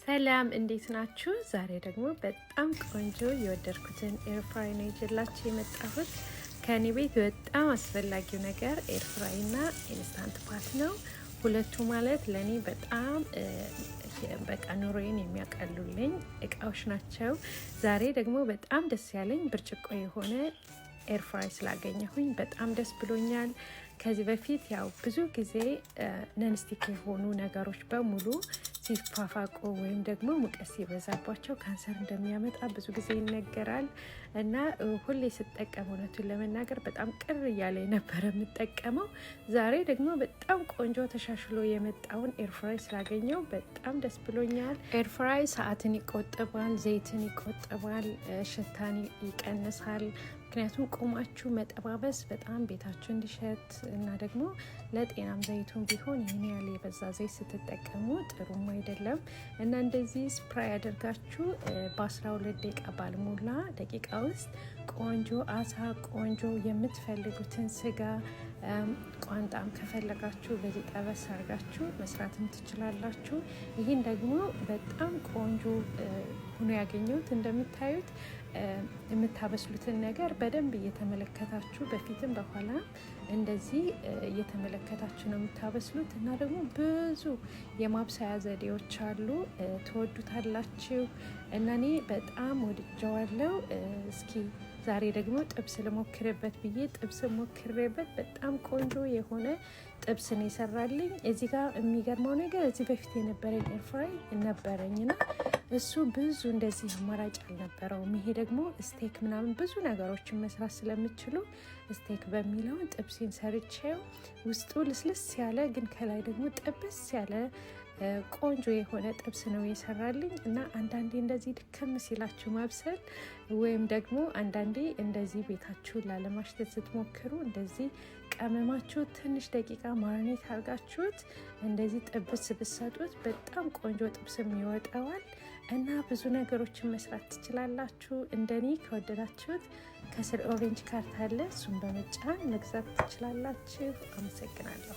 ሰላም፣ እንዴት ናችሁ? ዛሬ ደግሞ በጣም ቆንጆ የወደድኩትን air fry ነው ይዤላችሁ የመጣሁት። ከኔ ቤት በጣም አስፈላጊው ነገር air fry እና Instant Pot ነው። ሁለቱ ማለት ለእኔ በጣም በቃ ኑሮዬን የሚያቀሉልኝ እቃዎች ናቸው። ዛሬ ደግሞ በጣም ደስ ያለኝ ብርጭቆ የሆነ air fry ስላገኘሁኝ በጣም ደስ ብሎኛል። ከዚህ በፊት ያው ብዙ ጊዜ nonstick የሆኑ ነገሮች በሙሉ ሲፋፋቁ ወይም ደግሞ ሙቀት ሲበዛባቸው ካንሰር እንደሚያመጣ ብዙ ጊዜ ይነገራል እና ሁሌ ስጠቀም እውነቱን ለመናገር በጣም ቅር እያለ የነበረ የምጠቀመው። ዛሬ ደግሞ በጣም ቆንጆ ተሻሽሎ የመጣውን air fry ስላገኘው በጣም ደስ ብሎኛል። Air fry ሰዓትን ይቆጥባል፣ ዘይትን ይቆጥባል፣ ሽታን ይቀንሳል። ምክንያቱም ቆማችሁ መጠባበስ በጣም ቤታችሁ እንዲሸት እና ደግሞ ለጤናም ዘይቱን ቢሆን ይህን ያህል የበዛ ዘይት ስትጠቀሙ ጥሩም አይደለም እና እንደዚህ spray አድርጋችሁ በ12 ደቂቃ ባልሞላ ደቂቃ ውስጥ ቆንጆ አሳ፣ ቆንጆ የምትፈልጉትን ስጋ፣ ቋንጣም ከፈለጋችሁ በዚህ ጠበስ አድርጋችሁ መስራትም ትችላላችሁ። ይህን ደግሞ በጣም ቆንጆ ሆኖ ያገኘሁት፣ እንደምታዩት የምታበስሉትን ነገር በደንብ እየተመለከታችሁ፣ በፊትም በኋላ እንደዚህ እየተመለከታችሁ ነው የምታበስሉት እና ደግሞ ብዙ የማብሰያ ዘዴዎች አሉ። ትወዱታላችሁ እና እኔ በጣም ወድጀዋለሁ። እስኪ ዛሬ ደግሞ ጥብስ ልሞክርበት ብዬ ጥብስ ሞክሬበት በጣም ቆንጆ የሆነ ጥብስ ነው የሰራልኝ። እዚህ ጋር የሚገርመው ነገር እዚህ በፊት የነበረኝ air fry ነበረኝና እሱ ብዙ እንደዚህ አማራጭ አልነበረውም። ይሄ ደግሞ steak ምናምን ብዙ ነገሮችን መስራት ስለምችሉ steak በሚለውን ጥብሴን ሰርቼው ውስጡ ልስልስ ያለ ግን ከላይ ደግሞ ጥብስ ያለ ቆንጆ የሆነ ጥብስ ነው የሰራልኝ። እና አንዳንዴ እንደዚህ ድክም ሲላችሁ ማብሰል ወይም ደግሞ አንዳንዴ እንደዚህ ቤታችሁን ላለማሽተት ስትሞክሩ እንደዚህ ቀመማችሁ ትንሽ ደቂቃ marinate አድርጋችሁት እንደዚህ ጥብስ ብትሰጡት በጣም ቆንጆ ጥብስም ይወጣዋል እና ብዙ ነገሮችን መስራት ትችላላችሁ። እንደኔ ከወደዳችሁት ከስር orange cart አለ፣ እሱን በመጫን መግዛት ትችላላችሁ። አመሰግናለሁ።